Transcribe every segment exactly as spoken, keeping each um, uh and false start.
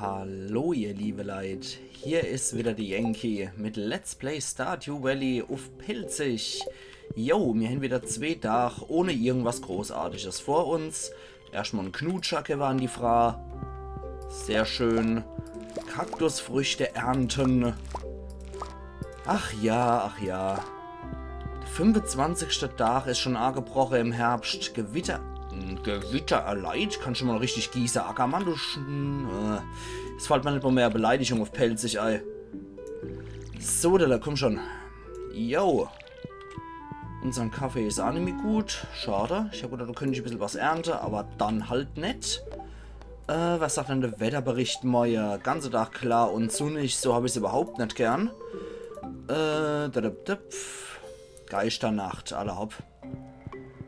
Hallo ihr liebe Leit, hier is wieder de Yankee mit Let's Play Stardew Valley uff Pälzisch. Jo, mir hän wieder zwee Daach ohne irgendwas Großartiges vor uns. Erschtmol en Knutscher gewwe an die Fraa. Sehr schön. Kaktusfrüchte ernten. Ach ja, ach ja. De fünfezwanzigschte Daach is schun agebroche im Herbscht. Gewitter. Hm, Gewitter erleidet? Kannsch mol richtig gieße, Ackermann, du Schn-, äh. Es fallt mer net mol mehr Beleidigung uff Pälzisch ei. So, da, da, komm schun. Jo. Unsern Kaffee is aa nimmi gut. Schade. Ich hab gedacht, do könnt ich e bissel was ernte, awwer dann halt net. Äh, was sagt dann de Wetterbericht morje? Ganze Daach klar un sunnig, so hab ich's iwwerhaupt net gern. Äh, da, da, da, pf. Geischternacht, alla hopp.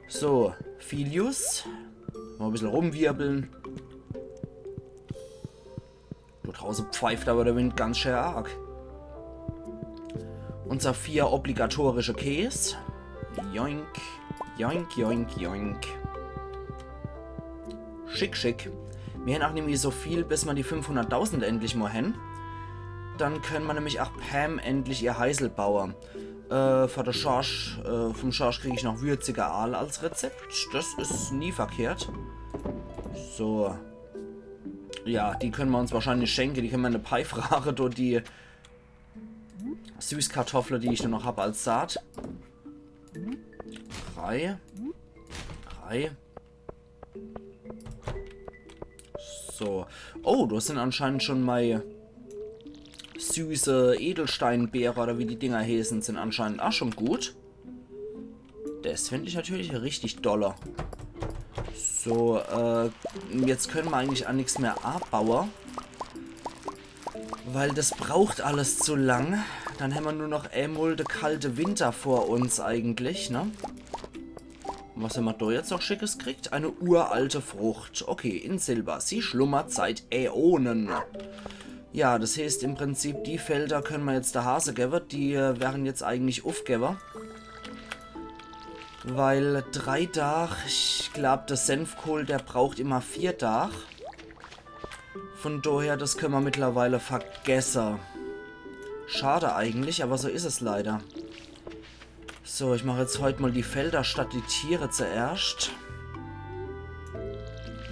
So, Filius. Mol e bissel rumwirbeln. Do drauße pfeift awwer de Wind ganz schää arg. Unser vier obligatorische Kees. Joink, joink, joink, joink. Schick, schick. Mir hän aach nimmi so viel, bis mer die fünfhunnertdausend endlich mol hän. Dann könne mer nämlich aach Pam endlich ihr Heisel baue. Äh, for de Schorsch, äh, vum Schorsch krieg ich noch würzige Aal als Rezept. Des is nie verkehrt. So. Ja, die könne mer uns wahrscheinlich schenke. Die könne mer in de Peif raache, do die Süßkartoffle, die ich nur noch hab als Saat. Drei. Drei. So. Oh, do sin anscheinend schun mei süße Edelsteinbeere, oder wie die Dinger heeße, sin anscheinend aach schun gut. Des find ich natürlich richtig dolle. So, äh, jetzt könne mer eigentlich aa nix mehr abbaue. Weil des braucht alles zu lang. Dann hämmer nur noch emol de kalte Winter vor uns eigentlich, ne? Un was hämmer do jetzt noch Schickes kriegt? Eine uralte Frucht. Okay, in Silber. Sie schlummert seit Äonen. Ja, des heeßt im Prinzip, die Felder könne mer jetzt de Hase gewwe. Die, äh, wären jetzt eigentlich uffgewwe. Weil drei Daach, ich glaab, de Senfkohl, der braucht immer vier Daach. Von daher, des könne mer mittlerweile vergesse. Schade eigentlich, awwer so is es leider. So, ich mach jetzt heut mol die Felder statt die Tiere zuerscht.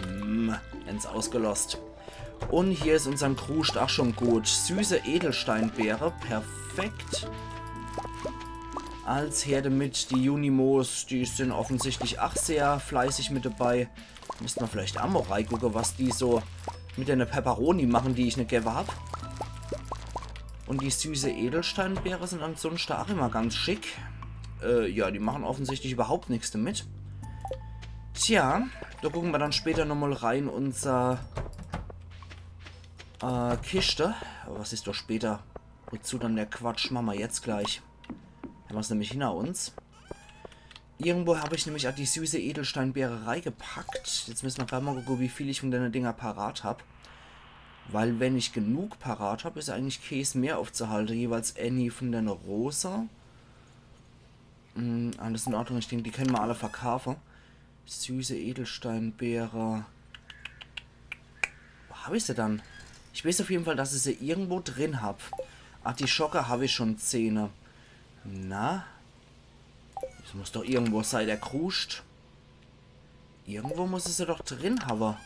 Hm, ens ausgelost. Un hier is unsern Kruscht aach schun gut. Süße Edelsteinbeere, perfekt. Als her demit, die Junimos, die sin offensichtlich aach sehr fleißig mit debei. Misst mer vielleicht aa mol reigucke, was die so mit dene Peperoni mache, die ich ne gewwe hab. Un die süße Edelsteinbeere sin ansunschte aach immer ganz schick. Äh, ja, die mache offensichtlich iwwerhaupt nix demit. Tja, do gucke mer dann später nochmol rei in unser, äh, Kischt. Awwer was is doch später? Wozu dann der Quatsch? Mache mer jetzt gleich. Hämmer's nämlich hinner uns. Irgendwo hab ich nämlich aach die süße Edelsteinbeere reigepackt. Jetzt misse mer grad mol gucke, wie viel ich vun dene Dinger parat hab. Weil wenn ich genug parat hab, is eigentlich kees mehr uffzuhalte. Jeweils ääni vun dene rosa. Hm, alles in Ordnung. Ich denk, die könne mer alle verkaafe. Süße Edelsteinbeere. Wo hab ich se dann? Ich weeß uff jeden Fall, dass ich se irgendwo drin hab. Artischocke hab ich schun zehne. Na? Des muss doch irgendwo sei, der Kruscht. Irgendwo muss ich se doch drin hawwe.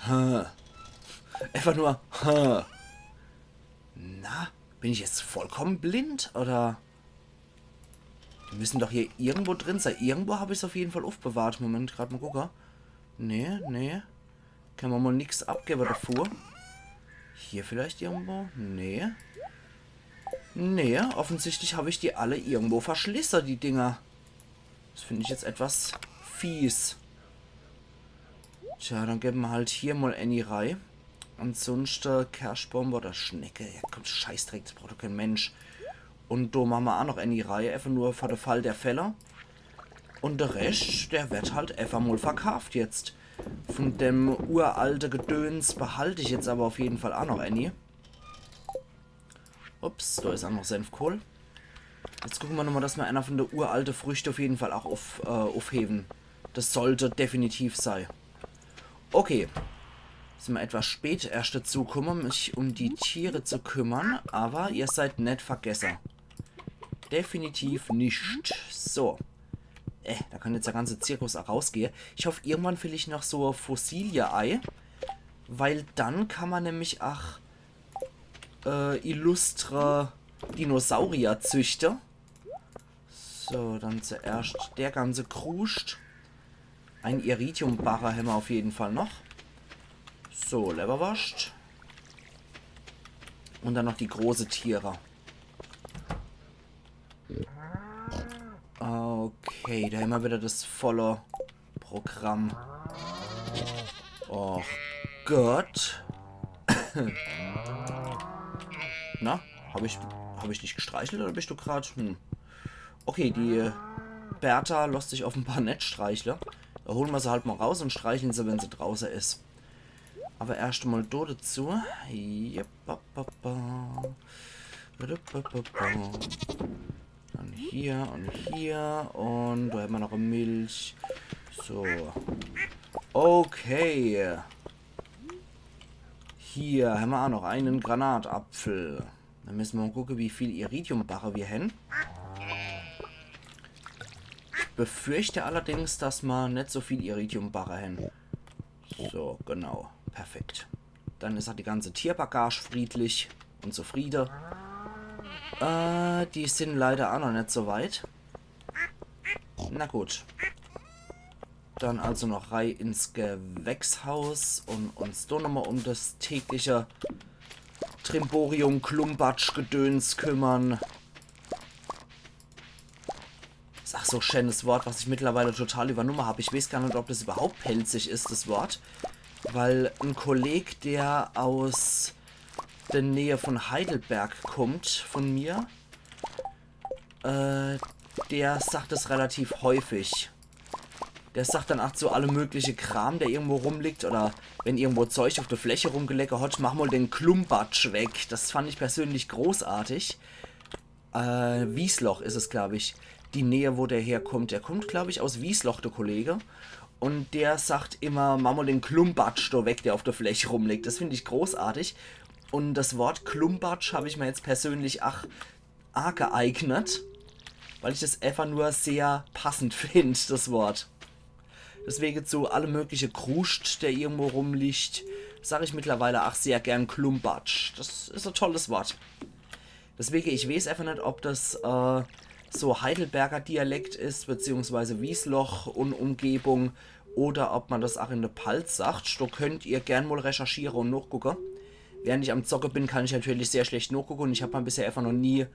Hä. Einfach nur, hä. Na, bin ich jetzt vollkomme blind, oder? Die misse doch hier irgendwo drin sei. Irgendwo hab ich's uff jeden Fall uffbewahrt. Moment, grad mol gucke. Nee, nee. Könne mer mol nix abgewwe defu. Hier vielleicht irgendwo? Nee. Nee, offensichtlich hab ich die alle irgendwo verschlisse, die Dinger. Des find ich jetzt etwas fies. Tja, dann gewwe mer halt hier mol ääni rei. Ansunschte Kerschbombe oder Schnecke. Ja, komm, Scheißdreck, des braucht doch kee Mensch. Un do mache mer aach noch ääni rei, einfach nur for de Fall der Fälle. Un de Rescht, der werd halt einfach mol verkaaft jetzt. Vun dem uralte Gedöns behalt ich jetzt awwer uff jeden Fall aach noch ääni. Ups, do is aach noch Senfkohl. Jetzt gucke mer nochmol, dass mer ääner vun de uralte Früchte uff jeden Fall aach uff-, äh, uffhewe. Des sollt definitiv sei. Okay. Sin mer etwas spät erscht dazu kumme, mich um die Tiere zu kümmern, aber ihr seid net vergesse. Definitiv nicht. So. Äh, da kann jetzt der ganze Zirkus ach rausgehe. Ich hoff, irgendwann find ich noch so Fossilie ei, weil dann kann mer nämlich ach äh, illustre Dinosaurier züchte. So, dann zuerscht der ganze Kruscht. Ein Iridium-Barre hämmer auf jeden Fall noch. So, Lewwerworscht. Und dann noch die große Tiere. Okay, da hämmer wieder das volle Programm. Och Gott. Na, hab ich, hab ich dich gestreichelt oder bist du grad? Hm. Okay, die Bertha losst sich offenbar net streichle. Da hole mer se halt mal raus und streichle se, wenn se drauße is. Aber erscht mal do dazu. Jep, ba, ba, ba. Ru, ba, ba, ba. Dann hier und hier und da hämmer noch e Milch. So. Okay. Hier hämmer ach noch einen Granatapfel. Dann müsse mer mal gucke, wie viel Iridium-Barre wir hän. Ich befürchte allerdings, dass mer net so viel Iridium-Barre hän. So, genau. Perfekt. Dann is ach die ganze Tierbagage friedlich und zufriede. Äh, die sin leider ach noch net so weit. Na gut. Dann also noch rei ins Gewächshaus und uns do nochmal um das tägliche Trimborium-Klumpatsch-Gedöns kümmern. Is ach so e schänes Wort, was ich mittlerweile total übernumme hab. Ich weeß gar net, ob das überhaupt pälzisch is, das Wort. Weil en Kolleg, der aus der Nähe von Heidelberg kummt, von mir, äh, der sagt es relativ häufig. Der sagt dann ach zu alle mögliche Kram, der irgendwo rumliegt, oder wenn irgendwo Zeug auf der Fläche rumgelege hat: „Mach mal den Klumpatsch weg.“ Das fand ich persönlich großartig. Äh, Wiesloch is es, glaub ich, die Nähe, wo der herkummt. Der kummt, glaub ich, aus Wiesloch, der Kollege. Und der sagt immer: „Mach mal den Klumpatsch do weg, der auf der Fläche rumliegt.“ Das find ich großartig. Und das Wort Klumpatsch hab ich mir jetzt persönlich ach, ach geeignet, weil ich das einfach nur sehr passend find, das Wort. Deswege zu alle mögliche Kruscht, der irgendwo rumliegt, sag ich mittlerweile ach sehr gern Klumpatsch. Das is e tolles Wort. Deswege, ich weeß einfach net, ob das, äh, so Heidelberger Dialekt is, beziehungsweise Wiesloch und Umgebung, oder ob man das ach in der Palz sagt. Do könnt ihr gern mal recherchiere und nochgucke. Während ich am Zocke bin, kann ich natürlich sehr schlecht nochgucke und ich hab mir bisher einfach noch nie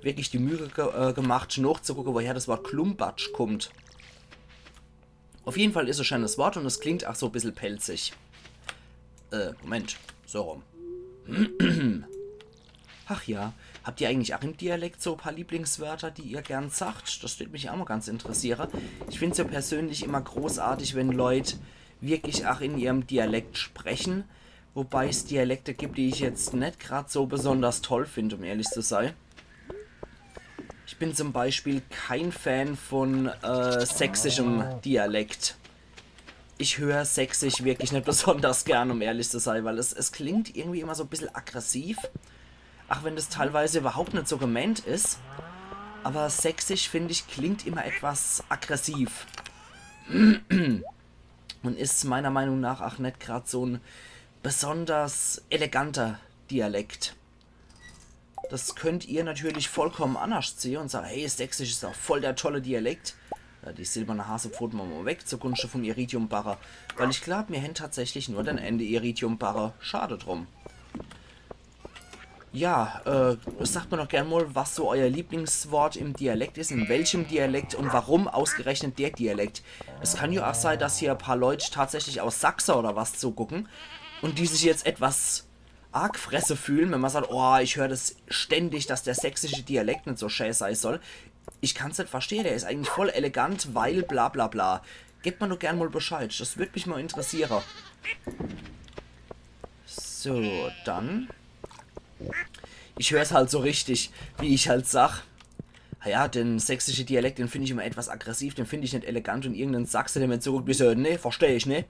wirklich die Mühe ge äh, gemacht, nochzugucke, woher das Wort Klumpatsch kummt. Auf jeden Fall is es e schänes Wort und es klingt ach so e bissel pälzisch. Äh, Moment. So rum. Ach ja, habt ihr eigentlich ach im Dialekt so e paar Lieblingswörter, die ihr gern sagt? Das würd mich ach mal ganz interessiere. Ich find's ja persönlich immer großartig, wenn Leut wirklich ach in ihrem Dialekt sprechen. Wobei's Dialekte gibt, die ich jetzt net grad so besonders toll find, um ehrlich zu sei. Ich bin zum Beispiel kein Fan von, äh, sächsischem Dialekt. Ich hör Sächsisch wirklich net besonders gern, um ehrlich zu sei, weil es, es klingt irgendwie immer so e bissel aggressiv. Ach wenn das teilweise überhaupt net so gemeint is. Aber Sächsisch, find ich, klingt immer etwas aggressiv. Und is meiner Meinung nach ach net grad so en besonders eleganter Dialekt. Das könnt ihr natürlich vollkommen annerscht sehe und sage: „Hey, Sächsisch is ach voll der tolle Dialekt.“ Ja, die silberne Hasepfote mache mer weg zugunschte vom Iridium-Barre. Weil ich glaub, mir hän tatsächlich nur den eene Iridium-Barre. Schade drum. Ja, äh, sagt mir doch gern mal, was so euer Lieblingswort im Dialekt is, in welchem Dialekt und warum ausgerechnet der Dialekt. Es kann ja ach sei, dass hier e paar Leut tatsächlich aus Sachse oder was zugucken und die sich jetzt etwas arg fresse fühlen, wenn man sagt: „Oh, ich hör das ständig, dass der sächsische Dialekt net so schä sei soll.“ Ich kann's net verstehe, der is eigentlich voll elegant, weil bla bla bla. Gebt mir doch gern mal Bescheid, das würd mich mal interessiere. So, dann. Ich hör's halt so richtig, wie ich halt sag. Naja, den sächsische Dialekt, den find ich immer etwas aggressiv, den find ich net elegant und irgendein Sachse, der mir zuguckt, wie so: „Nee, versteh ich, ne?“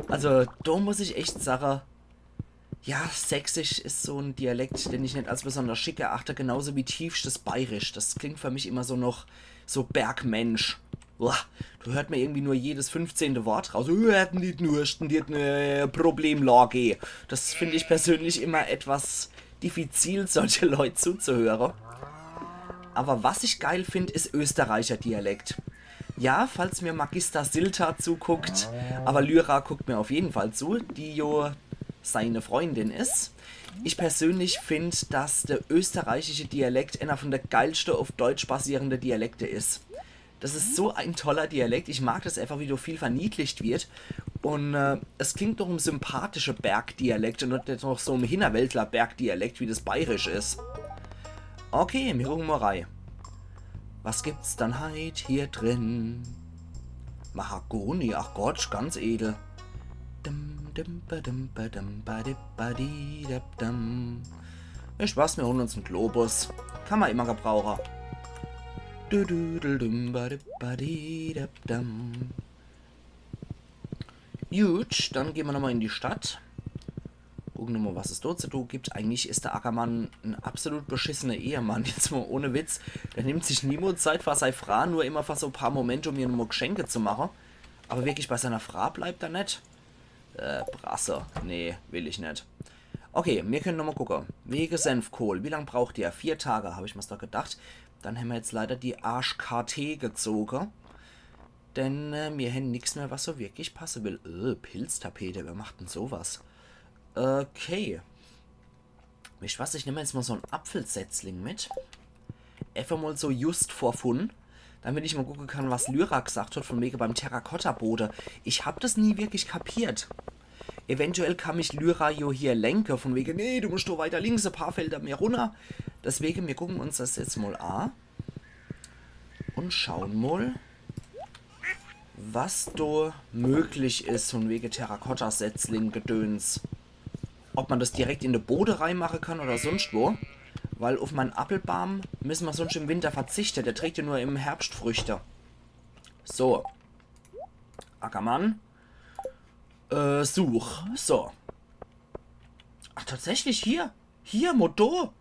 Also, do muss ich echt sage, ja, Sächsisch is so en Dialekt, den ich net als besonders schick erachte, genauso wie tiefstes Bayerisch. Das klingt für mich immer so noch so Bergmensch. Uah, do hört mer irgendwie nur jedes fünfzehnte Wort raus. Hört nit nur, studiert ne Problemlage. Das find ich persönlich immer etwas diffizil, solche Leut zuzuhöre. Aber was ich geil find, is Österreicher Dialekt. Ja, falls mir Magister Silta zuguckt, aber Lyra guckt mir auf jeden Fall zu, die jo seine Freundin is. Ich persönlich find, dass der österreichische Dialekt einer von der geilste auf Deutsch basierende Dialekte is. Das is so ein toller Dialekt. Ich mag das einfach, wie do viel verniedlicht wird. Und äh, es klingt noch em sympathische Bergdialekt und net noch so em Hinnerwäldler-Bergdialekt, wie das bayerisch is. Okay, mir gucken mal rei. Was gibt's dann heit hier drin? Mahagoni, ach Gott, ganz edel. Dum, dum, ba, dum, ba, dum, ba, di, ba, di, dap, dum. Weescht was, mir holen uns en Globus. Kann man immer gebrauche. Du, du, du, dum, ba, di, ba, di, dap, dum. Gut, dann gehn mer nochmal in die Stadt. Gucken nochmal, was es dort zu tun gibt. Eigentlich is der Ackermann en absolut beschissener Ehemann, jetzt mal ohne Witz. Der nimmt sich niemals Zeit für sei Frau, nur immer für so paar Momente, um ihr nochmal Geschenke zu machen. Aber wirklich bei seiner Frau bleibt er net. Äh, Brasse. Nee, will ich net. Okay, mir können nochmal gucken. Wege Senfkohl. Wie lang braucht der? Vier Tage, hab ich mir's doch gedacht. Dann hämmer jetzt leider die Arsch-K T gezogen. Denn äh, mir hän nix mehr, was so wirklich passe will. Äh, Pilztapete, wer macht denn sowas? Okay. Weescht was, ich nemm jetzt mal so en Apfelsetzling mit. Einfach mal so just for fun. Damit ich mal gucken kann, was Lyra gesagt hat, von wege beim Terrakotta-Bode. Ich hab das nie wirklich kapiert. Eventuell kann mich Lyra jo hier lenke, von wege, nee, du musst doch weiter links e paar Felder mehr runner. Deswege, mir gucken uns das jetzt mal a. Und schauen mal, was do möglich is, von wege Terrakotta-Setzling-Gedöns. Ob man das direkt in de Bode reimache kann oder sonst wo. Weil auf mein Appelbaum müssen mer sonst im Winter verzichten. Der trägt ja nur im Herbst Früchte. So. Ackermann. Äh, such. So. Ach, tatsächlich hier? Hier, mo do?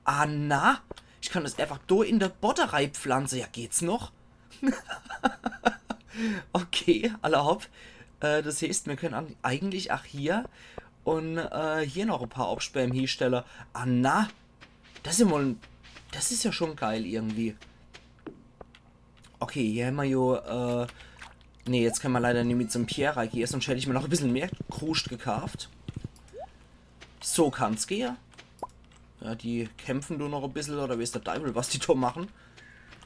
Ah, na. Ich kann das einfach do in de Bodde reipflanze. Ja, geht's noch? Okay, alla hopp. Äh, das heeßt, mir können an, eigentlich ach hier und äh, hier noch e paar Obstbäm hiestelle. Ah, na. Das is ja mal, das is ja schon geil irgendwie. Okay, hier hämmer jo, äh, nee, jetzt können mer leider nimmi zum Pierre reigehen, sonst hätt ich mir noch e bissel mehr Kruscht gekauft. So kann's gehe. Ja, die kämpfen nur noch e bissel oder weeß der Deiwel, was die do machen.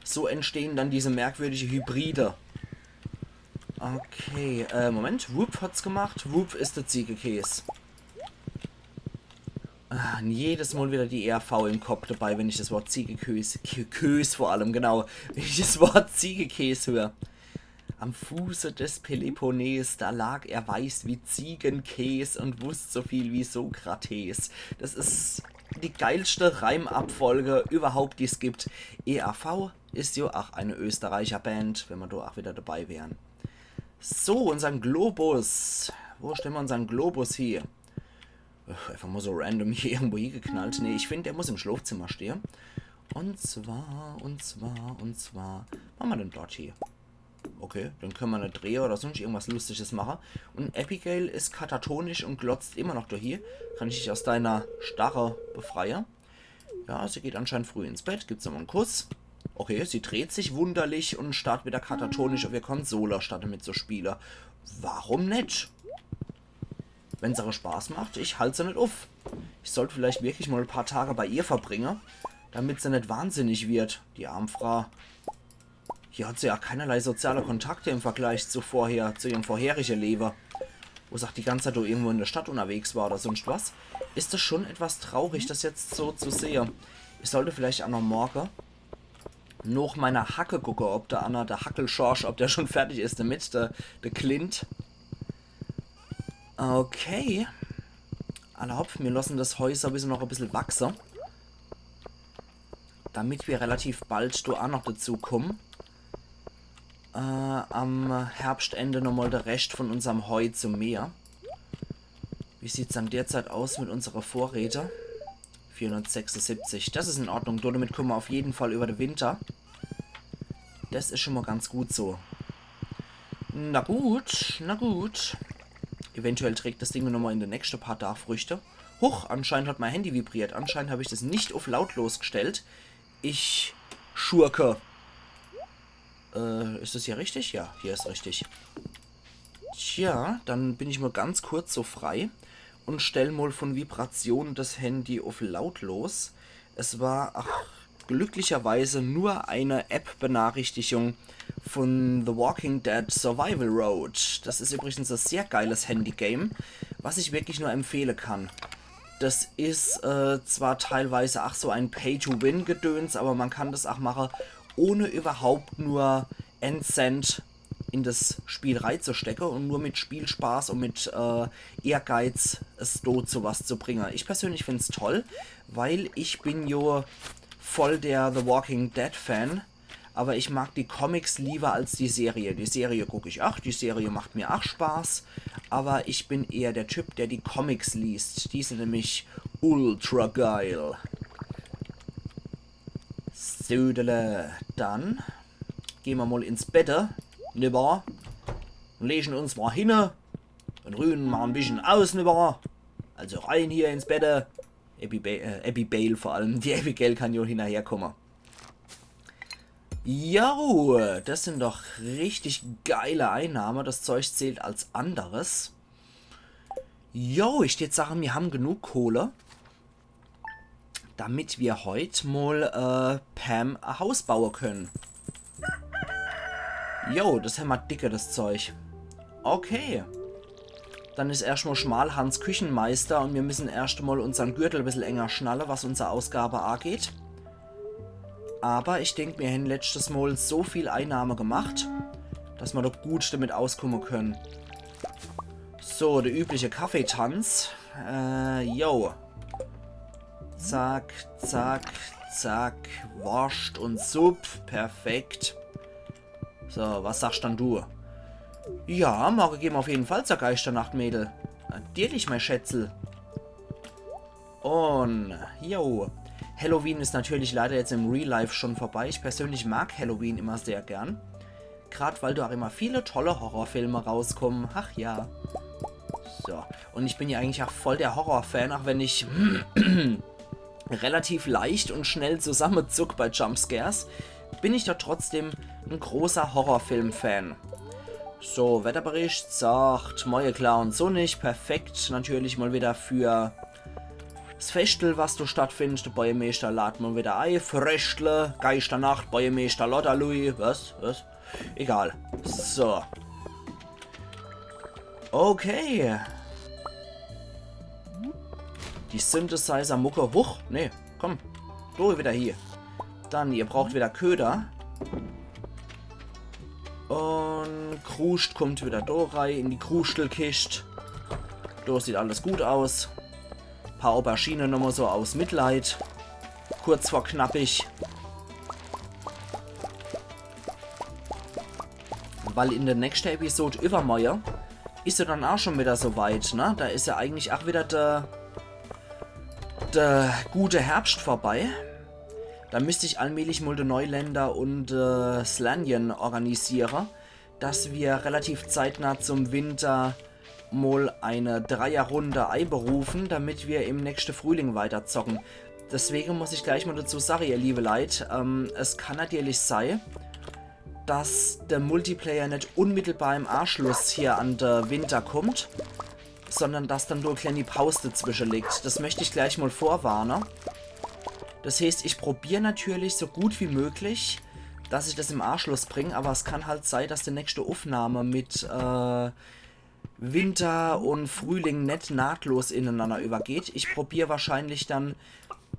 So entstehen dann diese merkwürdige Hybride. Okay, äh, Moment. Whoop hat's gemacht. Whoop is der Ziegekäs. Ah, und jedes Mal wieder die E R V im Kopf dabei, wenn ich das Wort Ziegekäs, Kä-, Käs vor allem, genau, wenn ich das Wort Ziegekäs hör. Am Fuße des Peloponnes, da lag er weiß wie Ziegenkäs und wusst so viel wie Sokrates. Das is die geilste Reimabfolge überhaupt, die's gibt. E R V is jo ach eine Österreicher Band, wenn mer do ach wieder dabei wären. So, unsern Globus. Wo stellen mer unsern Globus hie? Uff, einfach mal so random hier irgendwo hiegeknallt. Nee, ich find, der muss im Schlafzimmer stehen. Und zwar, und zwar, und zwar. Machen mer den dort hie. Okay, dann können mer ne Drehe oder sonst irgendwas Lustiges machen. Und Abigail is katatonisch und glotzt immer noch do hie. Kann ich dich aus deiner Starre befreien? Ja, sie geht anscheinend früh ins Bett. Gibt's nochmal en Kuss. Okay, sie dreht sich wunderlich und starrt wieder katatonisch auf ihr Konsole, statt damit zu spielen. Warum net? Wenn's eure Spaß macht, ich halt se net uff. Ich sollt vielleicht wirklich mal e paar Tage bei ihr verbringe, damit se net wahnsinnig wird, die arm Frau. Hier hat se ja keinerlei soziale Kontakte im Vergleich zu vorher, zu ihrem vorherige Lewe. Wo se ach die ganze Zeit do irgendwo in der Stadt unterwegs war oder sonst was. Is das schon etwas traurig, das jetzt so zu sehe. Ich sollte vielleicht ach noch morge noch meiner Hacke gucke, ob der Anna, der Hackelschorsch, ob der schon fertig is damit, der, der Clint. Okay. Alla hopp, mir lassen das Heu sowieso noch e bissel wachse. Damit mir relativ bald do ach noch dazu kommen, äh, am Herbstende nochmal der Rest von unserm Heu zu mähe. Wie sieht's dann derzeit aus mit unsere Vorräte? Vierhundertsechsundsiebzig. Das is in Ordnung. Domit kumme mer auf jeden Fall über de Winter. Das is schon mal ganz gut so. Na gut, na gut. Eventuell trägt das Ding noch mal in de nächste paar Tag Früchte. Huch, anscheinend hat mein Handy vibriert. Anscheinend hab ich das nicht auf lautlos gestellt. Ich Schurke. Äh, is das hier richtig? Ja, hier is richtig. Tja, dann bin ich mal ganz kurz so frei und stell mal von Vibration das Handy auf lautlos. Es war, ach, glücklicherweise nur eine App-Benachrichtigung von The Walking Dead Survival Road. Das is übrigens ein sehr geiles Handy-Game, was ich wirklich nur empfehlen kann. Das is, äh, zwar teilweise ach so ein Pay-to-Win-Gedöns, aber man kann das ach mache, ohne überhaupt nur en Cent in das Spiel reizustecke und nur mit Spielspaß und mit, äh, Ehrgeiz es do zu was zu bringe. Ich persönlich find's toll, weil ich bin jo voll der The Walking Dead Fan, aber ich mag die Comics lieber als die Serie. Die Serie guck ich ach, die Serie macht mir ach Spaß, aber ich bin eher der Typ, der die Comics liest. Die sind nämlich ultra geil. Södele, dann gehn mer mal ins Bette, nibber. Und legen uns mal hinne. Und rühen mal ein bisschen aus, nibber. Also rein hier ins Bette. Abby, äh, Abby Bale vor allem. Die Abigail kann jo hinnerher komme. Jo, das sind doch richtig geile Einnahme. Das Zeug zählt als anderes. Jo, ich tät sache, mir haben genug Kohle, damit wir heut mal, äh, Pam e Haus baue können. Jo, das hämmer dicke, das Zeug. Okay. Dann is erscht mal Schmalhans Küchenmeister und mir müssen erscht mal unsern Gürtel e bissel enger schnalle, was unser Ausgabe ageht. Aber ich denk, mir hän letztes Mal so viel Einnahme gemacht, dass mer doch gut damit auskomme können. So, der übliche Kaffeetanz. Äh, yo. Zack, zack, zack. Worscht und Supp. Perfekt. So, was sagst dann du? Ja, morge gehn mer auf jeden Fall zur Geisternacht, Mädel. Natürlich, mein Schätzel. Und, jo. Halloween is natürlich leider jetzt im Real Life schon vorbei. Ich persönlich mag Halloween immer sehr gern. Grad weil do auch immer viele tolle Horrorfilme rauskommen. Ach ja. So. Und ich bin ja eigentlich auch voll der Horrorfan, auch wenn ich relativ leicht und schnell zusammezuck bei Jumpscares, bin ich doch trotzdem en großer Horrorfilm-Fan. So, Wetterbericht sagt, moie klar und sonnig, perfekt. Natürlich mal wieder für s Feschtel, was do stattfindt. De Bojemeeschter lad mal wieder ei. Freschtle, Geisternacht, Bojemeeschter Lotterlui. Was? Was? Egal. So. Okay. Die Synthesizer-Mucke. Huch, nee, komm. Do wieder hier. Dann, ihr braucht wieder Köder. Und Kruscht kommt wieder do rei in die Kruschtelkischt. Do sieht alles gut aus. Paar Aubergine nochmal so aus Mitleid. Kurz vor knappig. Weil in der nächsten Episode übermorje is ja dann auch schon wieder so weit, ne? Da is ja eigentlich auch wieder der, der gute Herbst vorbei. Da müsst ich allmählich mal die Neuländer und, äh, Slanien organisiere, dass wir relativ zeitnah zum Winter mal eine Dreierrunde eiberufen, damit wir im nächste Frühling weiterzocken. Deswegen muss ich gleich mal dazu sagen, ihr liebe Leit, ähm, es kann natürlich sei, dass der Multiplayer nicht unmittelbar im Anschluss hier an der Winter kommt, sondern dass dann nur e kleine Pause dazwischen liegt. Das möchte ich gleich mal vorwarnen. Das heißt, ich probier natürlich so gut wie möglich, dass ich das im Anschluss bring, aber es kann halt sei, dass die nächste Aufnahme mit, äh, Winter und Frühling net nahtlos ineinander übergeht. Ich probier wahrscheinlich dann,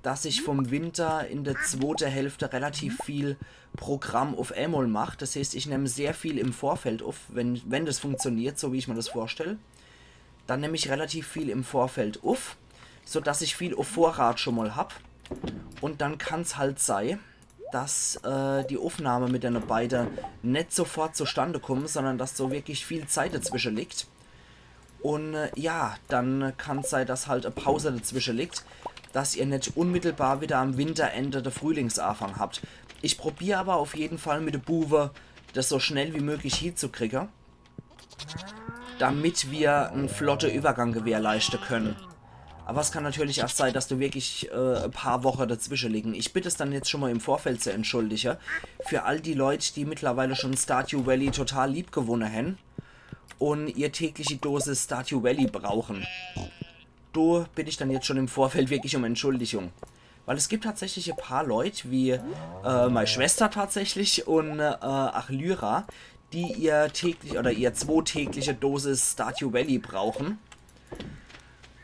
dass ich vom Winter in der zweite Hälfte relativ viel Programm auf einmal mach. Das heißt, ich nehm sehr viel im Vorfeld auf, wenn, wenn das funktioniert, so wie ich mir das vorstell. Dann nehm ich relativ viel im Vorfeld auf, so dass ich viel auf Vorrat schon mal hab. Und dann kann's halt sei, dass, äh, die Aufnahme mit dene beide net sofort zustande kommen, sondern dass so wirklich viel Zeit dazwischen liegt. Un äh, ja, dann kann's sei, dass halt e Pause dazwische liegt, dass ihr net unmittelbar wieder am Winterende de Frühlingsafang habt. Ich probier aber auf jeden Fall mit de Buwe, das so schnell wie möglich hiezukriege, damit wir en flotte Übergang gewährleischte können. Aber es kann natürlich auch sei, dass do wirklich äh, e paar Woche dazwische liegen. Ich bitt es dann jetzt schon mal im Vorfeld zu entschuldige. Für all die Leut, die mittlerweile schon Stardew Valley total lieb gewonne hen un ihr tägliche Dosis Stardew Valley brauchen. Do bitt ich dann jetzt schon im Vorfeld wirklich um Entschuldigung. Weil es gibt tatsächlich e paar Leut, wie äh, meine Schwester tatsächlich un äh, ach Lyra, die ihr täglich oder ihr zwo tägliche Dosis Stardew Valley brauchen.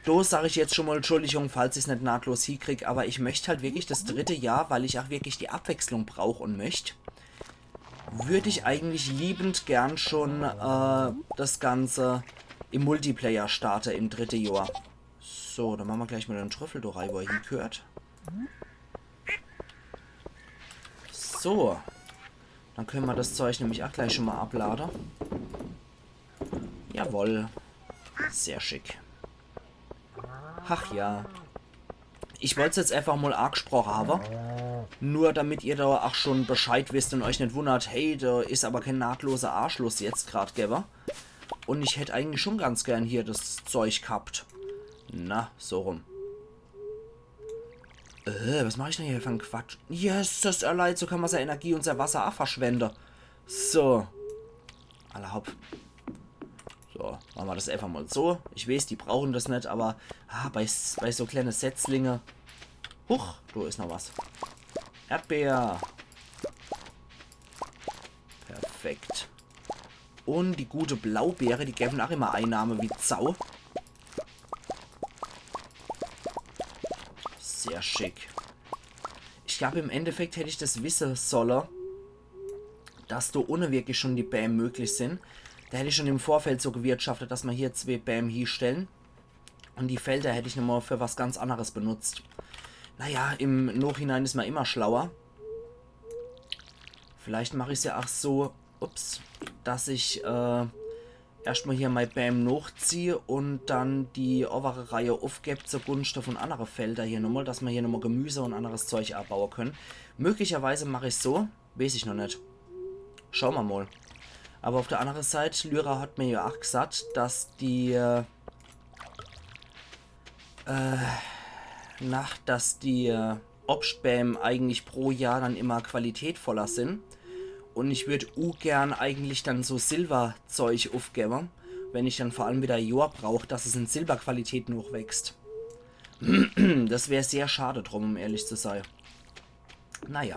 Do sag ich jetzt schon mal Entschuldigung, falls ich's net nahtlos hiekrieg, aber ich möcht halt wirklich das dritte Jahr, weil ich auch wirklich die Abwechslung brauch un möcht, würd ich eigentlich liebend gern schon äh, das Ganze im Multiplayer starte im dritte Jahr. So, dann mache mer gleich mal den Trüffel do rei, wo er hiegehört. So. Dann können mer das Zeug nämlich auch gleich schon mal ablade. Jawoll. Sehr schick. Ach ja. Ich wollt's jetzt einfach mal agsproche habe. Nur damit ihr do auch schon Bescheid wisst un euch net wundert, hey, do is aber kein nahtloser Anschluss jetzt grad gewwe. Un ich hätt eigentlich schon ganz gern hier das Zeug gehabt. Na, so rum. Äh, was mach ich denn hier für en Quatsch? Jesus, er leid, so kann mer sei Energie un sei Wasser auch verschwende. So. Alla hopp. So, mache mer das einfach mal so. Ich weeß, die brauchen das net, aber ah, bei, s- bei so kleine Setzlinge. Huch, do is noch was. Erdbeer. Perfekt. Un die gute Blaubeere, die gewwen auch immer Einnahme wie Sau. Sehr schick. Ich glaub, im Endeffekt hätt ich das wisse solle, dass do unne wirklich schon die Bäm möglich sin. Do hätt ich schon im Vorfeld so gewirtschaftet, dass mer hier zwee Bäm hiestellen. Un die Felder hätt ich nochmal für was ganz anderes benutzt. Naja, im Nochhinein is mer immer schlauer. Vielleicht mach ich's ja auch so, ups, dass ich äh, erscht mal hier mei Bäm nochzieh un dann die owere Reihe uffgeb zugunschte von annere Felder hier nochmal, dass mer hier nochmal Gemüse un anderes Zeug abaue können. Möglicherweise mach ich's so, weeß ich noch net. Schau mer mal. Aber auf der annere Seit, Lyra hat mir ja auch gesagt, dass die äh, äh, na, dass die äh, Obstbäm eigentlich pro Jahr dann immer qualitätvoller sin. Un ich würd ugern eigentlich dann so Silberzeug uffgewwe, wenn ich dann vor allem wieder Jahr brauch, dass es in Silberqualität nochwächst. Das wär sehr schade drum, um ehrlich zu sei. Naja,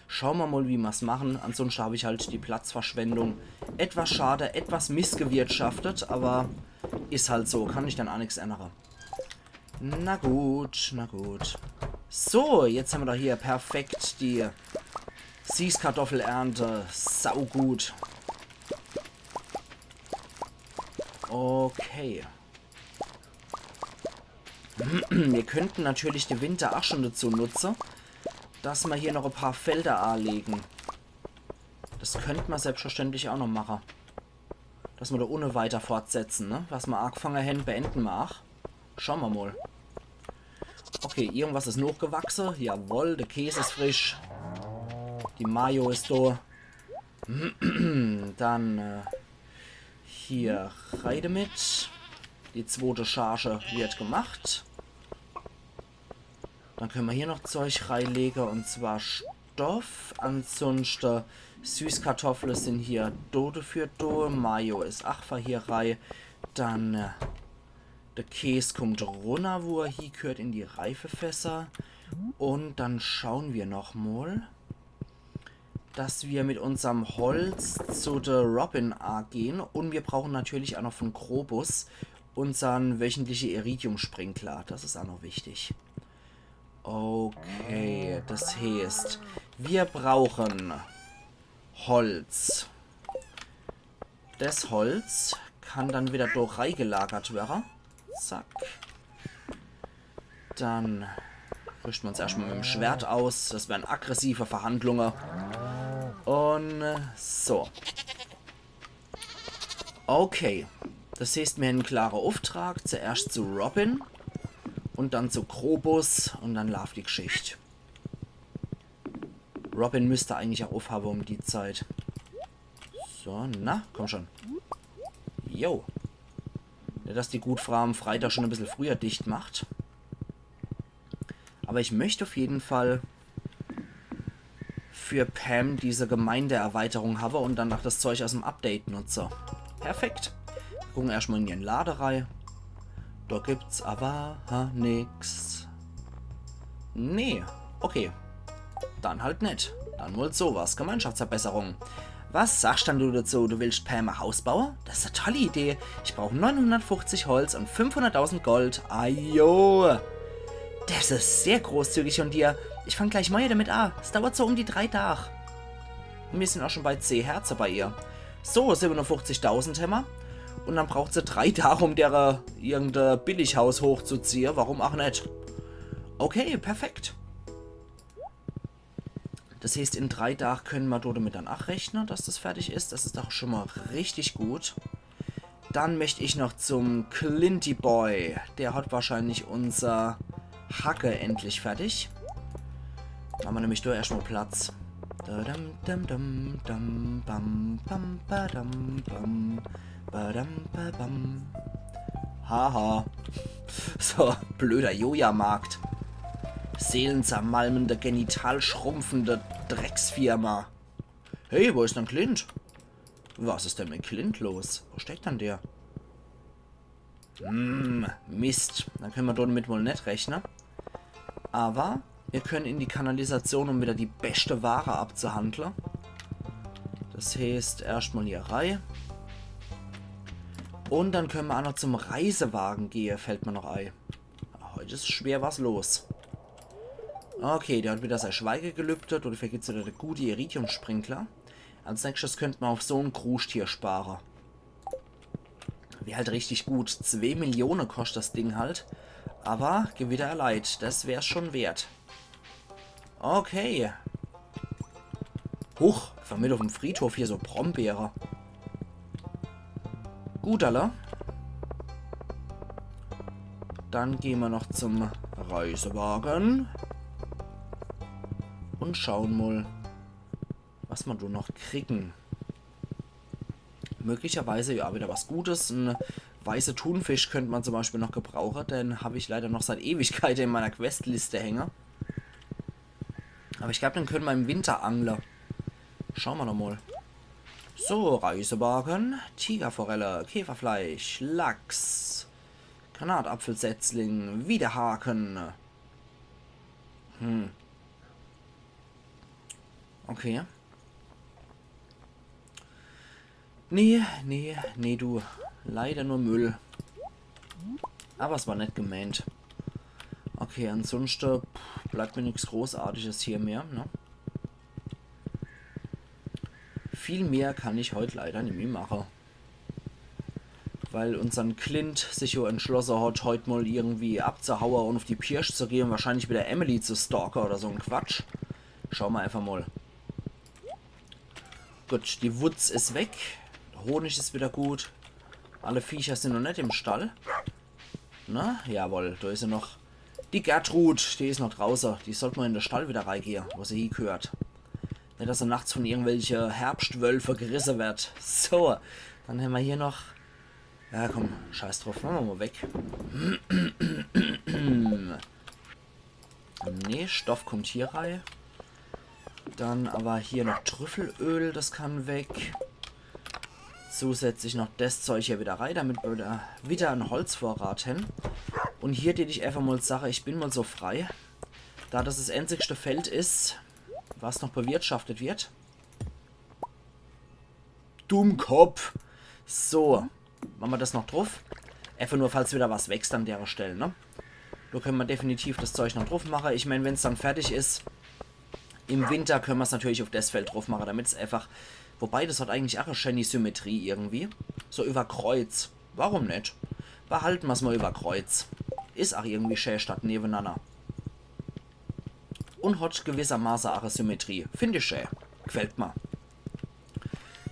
schau mer mal, wie mer's machen. Ansonsten hab ich halt die Platzverschwendung. Etwas schade, etwas missgewirtschaftet, aber is halt so, kann ich dann auch nix ännere. Na gut, na gut. So, jetzt hammer doch hier perfekt die Süßkartoffelernte. Saugut. Okay. Mir könnten natürlich de Winter auch schon dazu nutze, dass mer hier noch e paar Felder anlegen. Das könnt mer selbstverständlich auch noch mache. Dass mer do unne weiter fortsetzen, ne? Was mer agefange hen, beenden mer auch. Schau mer mal. Okay, irgendwas is nochgewachse. Jawohl, de Käs is frisch. Die Mayo is do. Dann äh, hier rei demit. Die zwote Charge wird gemacht. Dann können mer hier noch Zeug reilege, und zwar Stoff. Ansonsten Süßkartoffle sin hier do dafür do. Mayo is ach fer hier rei. Dann äh, de Käs kommt runner, wo er hiegehört, in die Reifefässer. Und dann schauen wir noch mal, dass wir mit unserm Holz zu de Robin A gehen. Und wir brauchen natürlich auch noch von Krobus unsern wöchentliche Iridium-Sprinkler. Das is auch noch wichtig. Okay, das heißt, wir brauchen Holz. Das Holz kann dann wieder do reigelagert werre. Zack. Dann rüschte mer uns erscht mal mit dem Schwert aus. Das wären aggressive Verhandlunge. Und äh, so. Okay. Das heeßt, mir hän en klare Ufftrag. Zuerscht zu Robin un dann zu Krobus un dann laaft die Gschicht. Robin müsst eigentlich ach uffhawe um die Zeit. So, na, komm schon. Jo. Ja, dass die gut Frau am Freitag schon e bissel früher dicht macht. Aber ich möcht uff jeden Fall für Pam diese Gemeindeerweiterung hawe un dann ach das Zeug aus'm Update nutze. Perfekt. Gucke erscht mal in ihren Lade rei. Do gibt's aber ha, nix. Nee, okay. Dann halt net. Dann wohl sowas. Gemeinschaftsverbesserung. Was sagst dann du dazu? Du willst Pam e Haus baue? Das is e tolle Idee. Ich brauch neunhundertfuchzig Holz un fünfhunderttausend Gold. Ajo. Das is sehr großzügig von dir. Ich fang gleich morje damit a. Es dauert so um die drei Tag. Un mir sin ach schon bei zeh Herze bei ihr. So, siebenundfuchzigtausend hämmer. Un dann braucht se drei Tag, um dere irgende Billighaus hochzuziehe. Warum ach net? Okay, perfekt. Das heeßt, in drei Tag könne mer do damit dann ach rechne, dass das fertig is. Das is doch schon mal richtig gut. Dann möcht ich noch zum Clinty Boy. Der hat wahrscheinlich unser Hacke endlich fertig. Mache mer nämlich do erscht mal Platz. Da dam dam dam dam bam bam ba dam bam ba dam ba bam. Haha. So, blöder Joja-Markt. Seelenzermalmende, genitalschrumpfende Drecksfirma. Hey, wo is dann Clint? Was is denn mit Clint los? Wo steckt dann der? Hm, Mist. Dann könne mer damit wohl net rechne. Aber mir könne in die Kanalisation, um wieder die beschte Ware abzuhandle. Das heeßt, erscht mal hier rei. Un dann könne mer ach noch zum Reisewagen gehe, fällt mer noch ei. Heut is schwer was los. Okay, der hat wieder sei Schweigegelübde. Dafür gibt's wieder de gute Iridium-Sprinkler. Als nächstes könnt mer uff so'n Kruscht hier spare. Wär halt richtig gut. Zwee Millione koscht das Ding halt. Aber Gewitter erleid. Das wär's schon wert. Okay. Huch, vermit uff'm Friedhof hier so Brombeere. Gut, alla. Dann gehn mer noch zum Reisewagen. Un schauen mal, was mer do noch kriegen. Möglicherweise ja wieder was Gutes. En weiße Thunfisch könnt mer zum Beispiel noch gebrauche. Den hab ich leider noch seit Ewigkeit in meiner Questliste hänge. Aber ich glaub, den könne mer im Winter angle. Schaue mer doch mal. So, Reisewagen, Tigerforelle, Käferfleisch, Lachs, Granatapfelsetzling, Wiederhaken. Hm. Okay. Nee, nee, nee, du. Leider nur Müll. Aber es war nett gemeint. Okay, ansonsten pff, bleibt mir nix Großartiges hier mehr, ne? Viel mehr kann ich heut leider nimmi mache. Weil unsern Clint sich jo entschlosse hat, heut mal irgendwie abzuhaue und auf die Pirsch zu gehen und wahrscheinlich wieder Emily zu stalke oder so'n Quatsch. Schaue mer einfach mal. Gut, die Wutz is weg. De Honig is wieder gut. Alle Viecher sin noch net im Stall. Na, jawohl, do is se noch. Die Gertrud, die is noch drauße. Die sollt mal in de Stall wieder reigehe, wo se hiegehört. Net, dass se nachts von irgendwelche Herbstwölfe gerisse wird. So, dann hämmer hier noch. Ja, komm, scheiß drauf, mache mer mal weg. Nee, Stoff kommt hier rei. Dann aber hier noch Trüffelöl, das kann weg. Zusätzlich noch das Zeug hier wieder rei, damit mer wieder, wieder en Holzvorrat hän. Und hier tät ich einfach mal sage, ich bin mal so frei, da das das einzigste Feld is, was noch bewirtschaftet wird. Dummkopf. So. Mache mer das noch druf. Einfach nur, falls wieder was wächst an dere Stell, ne? Do könne mer definitiv das Zeug noch druf mache. Ich mein, wenn's dann fertig is, im Winter könne mer's natürlich auf das Feld druf mache, damit's einfach. Wobei, das hat eigentlich ach e schäni Symmetrie irgendwie. So über Kreuz. Warum net? Behalte mer's mal über Kreuz. Is ach irgendwie schä statt nebenanner. Und hat gewissermaße ach e Symmetrie. Find ich schä. Gefällt mer.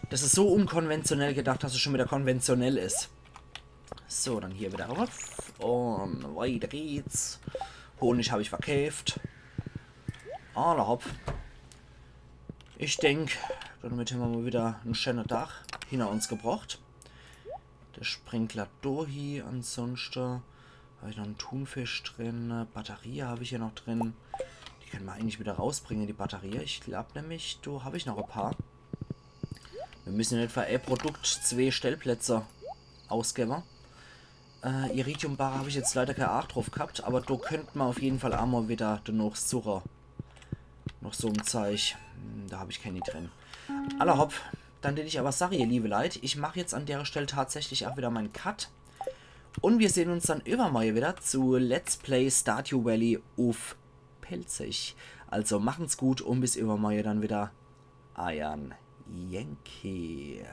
Das is so unkonventionell gedacht, dass es schon wieder konventionell is. So, dann hier wieder rauf. Und weiter geht's. Honig hab ich verkäft. Alla hopp. Ich denk, damit hämmer mol wieder en schäne Dach hinner uns gebracht. Der Sprinkler do hie, ansonschte hab ich noch en Thunfisch drin, Batterie hab ich hier noch drin. Die kenne mer eigentlich wieder rausbringe, die Batterie. Ich glaub nämlich, do hab ich noch e paar. Mir müssen in etwa e Produkt zwee Stellplätze ausgewwe. Äh, Iridium-Barre hab ich jetzt leider kee Aach druff gehabt, awwer do könnt mer uff jeden Fall emol wieder denoch suche. Noch so en Zeich. Hm, do hab ich kenni drin. Alla hopp, dann dät ich awwer sage, ihr liewe Leit, ich mach jetzt an dere Stell tatsächlich aach wieder mein Cut. Und mir sehn uns dann iwwermorje wieder zu Let's Play Stardew Valley uff Pälzisch. Also machen's gut und bis iwwermorje dann wieder. Eiern Yankee.